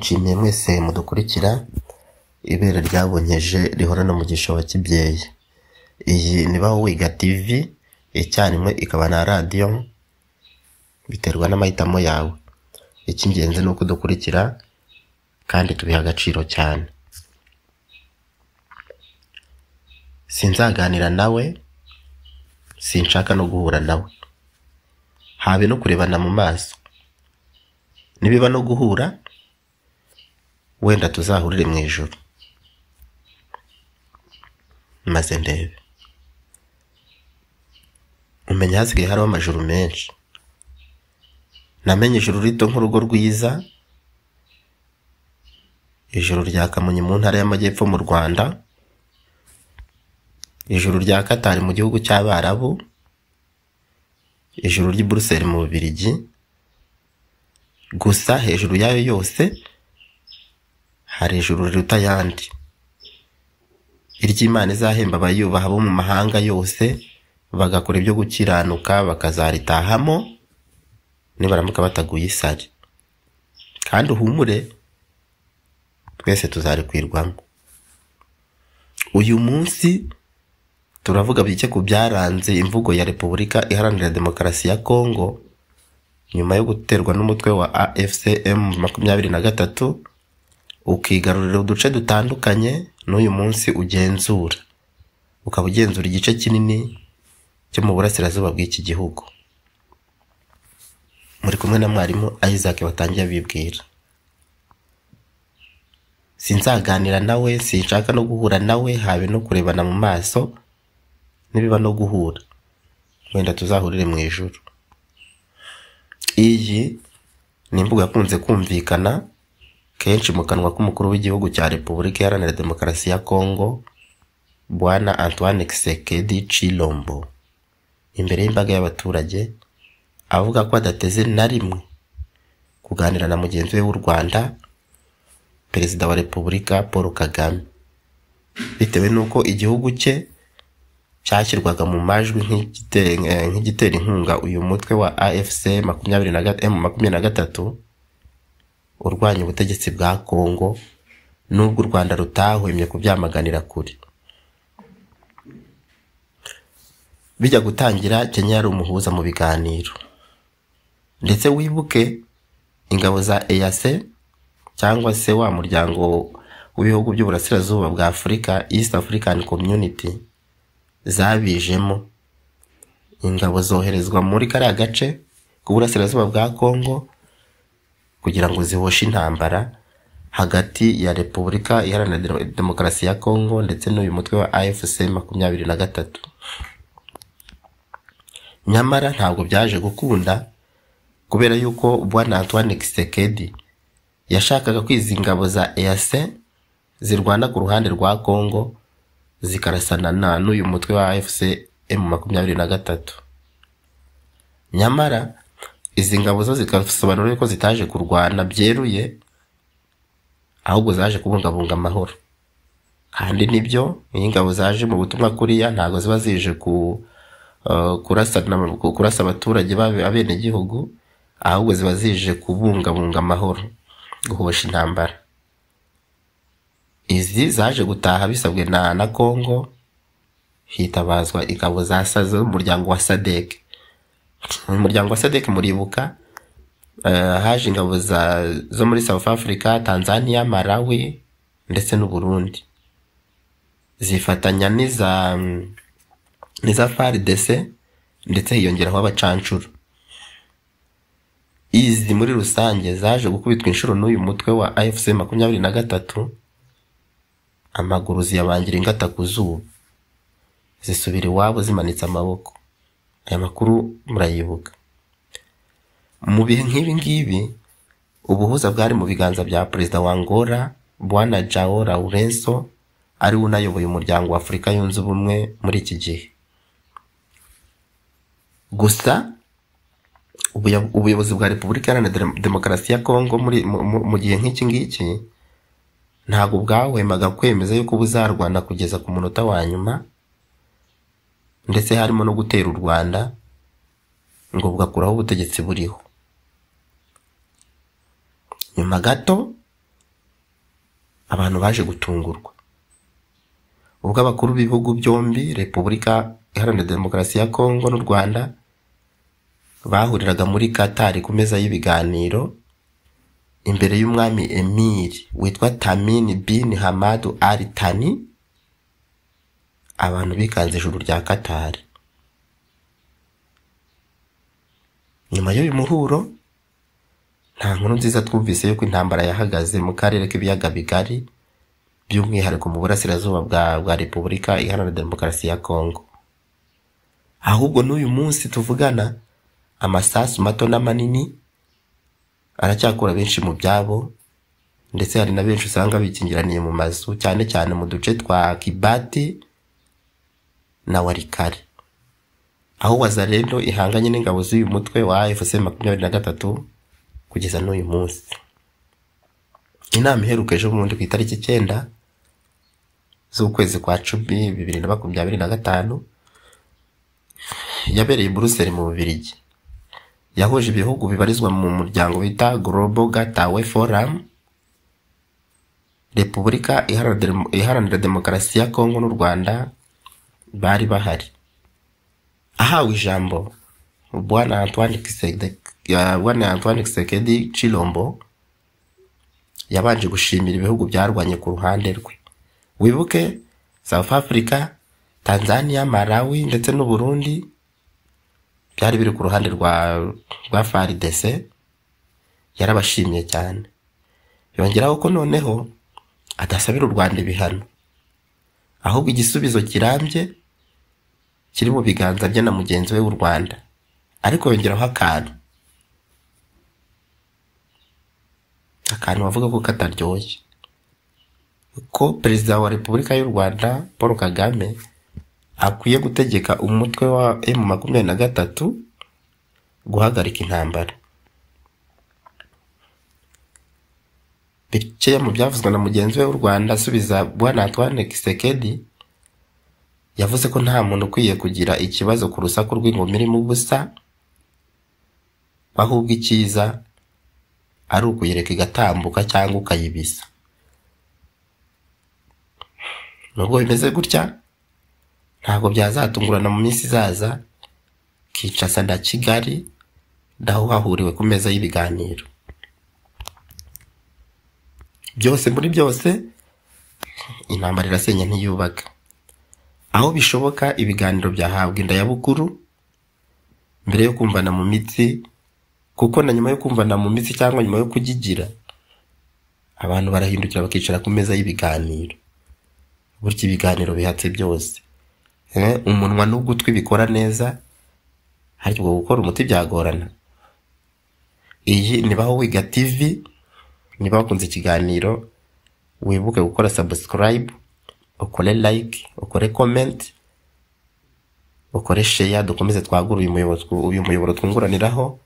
Nshimiye mwese mudukurikira, ibere ryabonyeje rihorana umugisha wa kibyeyi. Iyi ni Baho Wiga TV, icyarimwe ikaba na radiyo, biterwa n'amahitamo yawe. Icy'ingenzi ni uko udukurikira kandi tubiha agaciro cyane. Sinzaganira nawe, sinshaka no guhura nawe, habe no kurebana mu maso. Nibiba no guhura, wenda tuzahurire mu ijuru, maze ndebe. Umenya hasigaye hariho amajuru menshi. Namenye ijuru rito nk'urugo rwiza, ijuru rya Kamonyi mu ntara y'Amajyepfo mu Rwanda, ijuru rya Katari mu gihugu cy'Abarabu, ijuru ry'i Buruseli mu Bubiligi. Gusa hejuru yayo yose hari ijuru riruta ayandi, iry'Imana izahemba abayubaha bo mu mahanga yose, bagakora ibyo gukiranuka bakazaritahamo nibaramuka bataguye isari. Kandi uhumure, twese tuzarikwirwamo. Uyu munsi turavuga bike ku byaranze imvugo ya Repubulika Iharanira Demokarasi ya Kongo nyuma yo guterwa n'umutwe wa AFC M23, ukigarurira uduce dutandukanye n'uyu munsi ugenzura, ukaba ugenzura igice kinini cyo mu burasirazuba bw'iki gihugu. Muri kumwe na mwarimu Isaac batangiye bibwira. Sinzaganira nawe, sinshaka no guhura nawe, habe no kurebana mu maso. Nibiba no guhura, wenda tuzahurire mu ijuru. Iyi ni imvugo yakunze kumvikana kenshi mu kanwa k'umukuru w'igihugu cya Repubulika Iharanira Demokarasi ya Kongo, Bwana Antoine Tshisekedi Tshilombo, imbere y'imbaga y'abaturage, avuga ko adateze na rimwe kuganira na mugenzi we w'u Rwanda, Perezida wa Repubulika Paul Kagame, bitewe n'uko igihugu cye cyashyirwaga mu majwi nk'igitera inkunga uyu mutwe wa AFC M23 urwanya ubutegetsi bwa Kongo, nubwo u Rwanda rutahwemye kubyamaganira kure. Bijya gutangira, Kenya yari umuhuza mu biganiro, ndetse wibuke ingabo za EAC cyangwa se wa muryango w'ibihugu by'uburasirazuba bwa Afurika, East African Community, zabijemo. Ingabo zoherezwa muri kariya gace k'uburasirazuba bwa Kongo kugira ngo zihoshe intambara hagati ya Repubulika Iharanira Demokarasi ya Kongo ndetse n'uyu mutwe wa AFC 23. Nyamara ntabwo byaje gukunda, kubera yuko Bwana Antoine Tshisekedi yashakaga ko izi ngabo za EAC zirwana ku ruhande rwa Kongo zikarasana n'uyu mutwe wa AFC M23. Nyamara izi ngabo zo zikasobanura ko zitaje kurwana byeruye, ahubwo zaje kubungabunga amahoro. Kandi nibyo, iyi ngabo zaje mu butumwa kuriya ntabwo ziba zije kurasa abaturage b'abenegihugu, ahubwo ziba zije kubungabunga amahoro, guhosha intambara. Izi zaje gutaha bisabwe na Kongo, hitabazwa ingabo za z'umuryango wa SADC. Umuryango wa SADC muribuka, haje ingabo zo muri South Africa, Tanzania, Malawi ndetse n'u Burundi, zifatanya n'iza FARDC, ndetse hiyongeraho abacancuro. Izi muri rusange zaje gukubitwa inshuro n'uyu mutwe wa AFC 23, amaguru ziyabangira ingata ku zuba, zisubira iwabo zimanitse amaboko. Aya makuru murayibuka. Mu bihe nk'ibi ngibi, ubuhuza bwari mu biganza bya Perezida wa Angola, Bwana João Lourenço, ari we unayoboye umuryango wa Afurika Yunze Ubumwe muri iki gihe. Gusa ubuyobozi bwa Repubulika Iharanira Demokarasi ya Kongo mu gihe nk'iki ngiki ntabwo bwahwemaga kwemeza yuko buzarwana kugeza ku munota wa nyuma, ndetse harimo no gutera u Rwanda ngo bugakuraho ubutegetsi buriho. Nyuma gato Abantu baje gutungurwa ubwo abakuru b'ibihugu byombi, Repubulika Iharanira Demokarasi ya Kongo n'u Rwanda, bahuriraga muri Qatar ku meza y'ibiganiro imbere y'umwami Emir witwa Tamim bin Hamad Al Thani. Abantu bikanze ijuru rya Qatar. Nyuma y'uyu muhuro nta nkuru nziza twumvise yuko intambara yahagaze mu karere k'ibiyaga bigari, by'umwihariko mu burasirazuba bwa Repubulika Iharanira Demokarasi ya Kongo. Ahubwo n'uyu munsi tuvugana, amasasu mato n'amanini aracyakura benshi mu byabo, ndetse hari na benshi usanga bikingiraniye mu mazu, cyane cyane mu duce twa Kibati na Walikale, aho Wazalendo ihanganye n'ingabo z'uyu mutwe wa AFC 23 kugeza n'uyu munsi. Inama iheruka ejo bundi ku itariki 9 z'ukwezi kwa 10 2025 yabereye i Buruseli mu Bubiligi, yahuje ibihugu bibarizwa mu muryango wita Global Gateway Forum. Repubulika Iharanira Demokarasi ya Kongo n'u Rwanda bari bahari. Ahawe ijambo Bwana Antoine Tshisekedi Tshilombo yabanje gushimira ibihugu byarwanye ku ruhande rwe. Wibuke South Africa, Tanzania, Malawi ndetse n'u Burundi byari biri ku ruhande rwa FARDC. Yarabashimiye cyane, yongeraho ko noneho adasabira u Rwanda ibihano, ahubwo igisubizo kirambye kiri mu biganza bye na mugenzi we w'u Rwanda. Ariko yongeraho akantu bavuga ko kataryoshye, ko Perezida wa Repubulika y'u Rwanda Paul Kagame akwiye gutegeka umutwe wa M23 guhagarika intambara. Bikeya mu byavuzwe na mugenzi we w'u Rwanda asubiza Bwana Antoine Tshisekedi, yavuze ko nta muntu ukwiye kugira ikibazo ku rusaku rw'ingoma irimo ubusa, ahubwo icyiza ari ukuyireka igatambuka cyangwa ukayibisa. Nubwo bimeze gutya, ntabwo byazatungurana mu minsi izaza Kinshasa na Kigali naho hahuriwe ku meza y'ibiganiro. Byose muri byose, intambara irasenya ntiyubaka. Aho bishoboka ibiganiro byahabwa inda ya bukuru mbere yo kumvana mu mitsi, kuko na nyuma yo kumvana mu mitsi cyangwa nyuma yo kugigira, abantu barahindukira bakicara ku meza y'ibiganiro. Burya ibiganiro bihatse byose, umunwa n'ugutwi bikora neza, ariko gukora umuti byagorana. Iyi ni Baho Wiga TV. Niba wakunze ikiganiro, wibuke gukora subscribe, ukore like, ukore comment, ukore share, dukomeze twagure uyu muyoboro twunguraniraho.